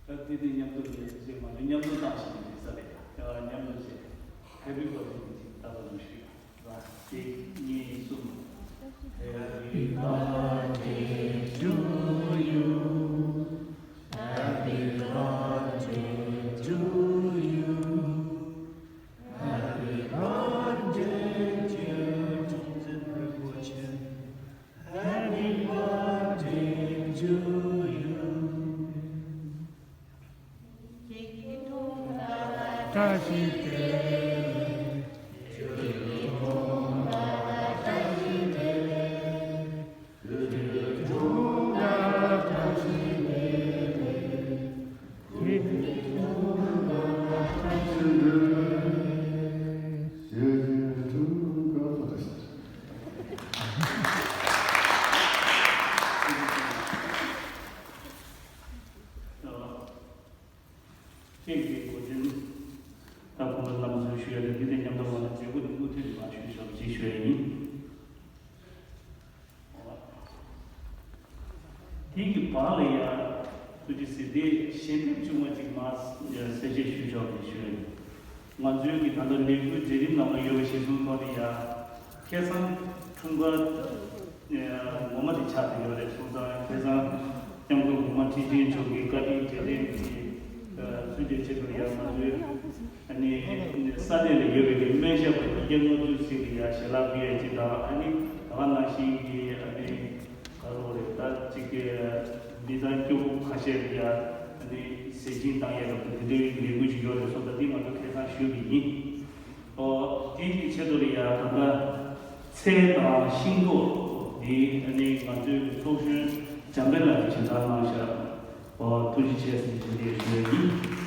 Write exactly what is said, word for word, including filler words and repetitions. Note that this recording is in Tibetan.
ད་དེ་དེ་མཉམ་དུ་ལས་ཟེར་མ་རེད། མཉམ་དུ་བཏང་ཞིག་ནས་ས་རེད། ཡ་མཉམ་དུ་བྱས། Happy birthday ཅིག་ད་བར་དུ་ཞུས། ར་གཅིག་གཉིས་གསུམ། Happy birthday to you. Happy birthday to you. Happy birthday to you. Happy birthday to you. ཁྱེད་ཀྱིས་གོ་དོན་ད་གོང་ལ་ལམ་སྲོལ་ཞུ་ཡ་རེད། འདི་དང་མཉམ་དུ་བ་ལ་མཛད་སྒོ་འདི་མུ་མཐུད་ནས་མ་ཞུས་ཤོག་ཅེས་ཞུ་ཡ་ཡིན། དེ་གི་བར་ལ་ཡ་ཐུགས་རྗེ་གཟིགས་ཏེ་ཞལ་འདེབས་བཅུ་མ་ཅིག་མ་གསལ་བཤད་ཞུས་ཆོག་པའི་ཞུ་ཡ་ཡིན། ང་ཚོའི་གི་ད་ལྟ་ལས་འགུལ་མཛད་རིམ་ནང་ལ་ཡོད་པའི་གཞི་བཟུང་ཐོག་ནས་ཡ། ཁ་སང་འཁྲུངས་སྐར་ངོ་མ་དེ་ཆགས་ཏེ་ཡོད་རེད། སོང་ཙང་ཁ་སང་སྐྱབས་མགོན་གོང་མ་ཁྲི་ཆེན་མཆོག་གི་བཀའ་དྲིན་རྗེས་དྲན་གྱི་ཚུལ་དུ་ཆེད་དུ་ཡ་ང་ཚོའི་ཨ་ནི་ས་གནས་ལ་ཡོད་པའི་གི་སྨན་ཞབས་པ་ཉིས་བརྒྱ་ལྔ་བཅུ་ཙམ་གྱི་ཡ་ཞལ་ལག་ཕུལ་ཡ་ཅིག་དང་། ཨ་ནི་ད་ག་ནང་བཞིན་གྱི་ཨ་ནི་ག་རེ་རེད། ད་ཅིག་གི་མི་ཚང་སྐྱོ་པོ་ཁ་ཤས་ལ་ཡ་ཨ་ནི་ཟས་སྦྱིན་བཏང་ཡ་ལ་དེ་འདྲའི་ལས་འགུལ་ཅིག་ཡོད་རེད། སོང་ཙང་འདི་ང་ཚོ་ཁ་སང་ཞུས་པ་ཡིན། ཨོ། དེ་གི་ཆེད་དུ་ལ་ཡ་ད་ལྟ་ཚལ་དང་ཤིང་ཏོག་འདི་ཨ་ནི་ང་ཚོའི་ཚོགས་གཞོན་འཇམ་དཔལ་ལགས་ཀྱིས་སྦྱིན་བདག་གནང་ཤག་ཨོ། ཐུགས་རྗེ་ཆེ་ཟེར་ནས་ཞུ་ཡ་ཡིན།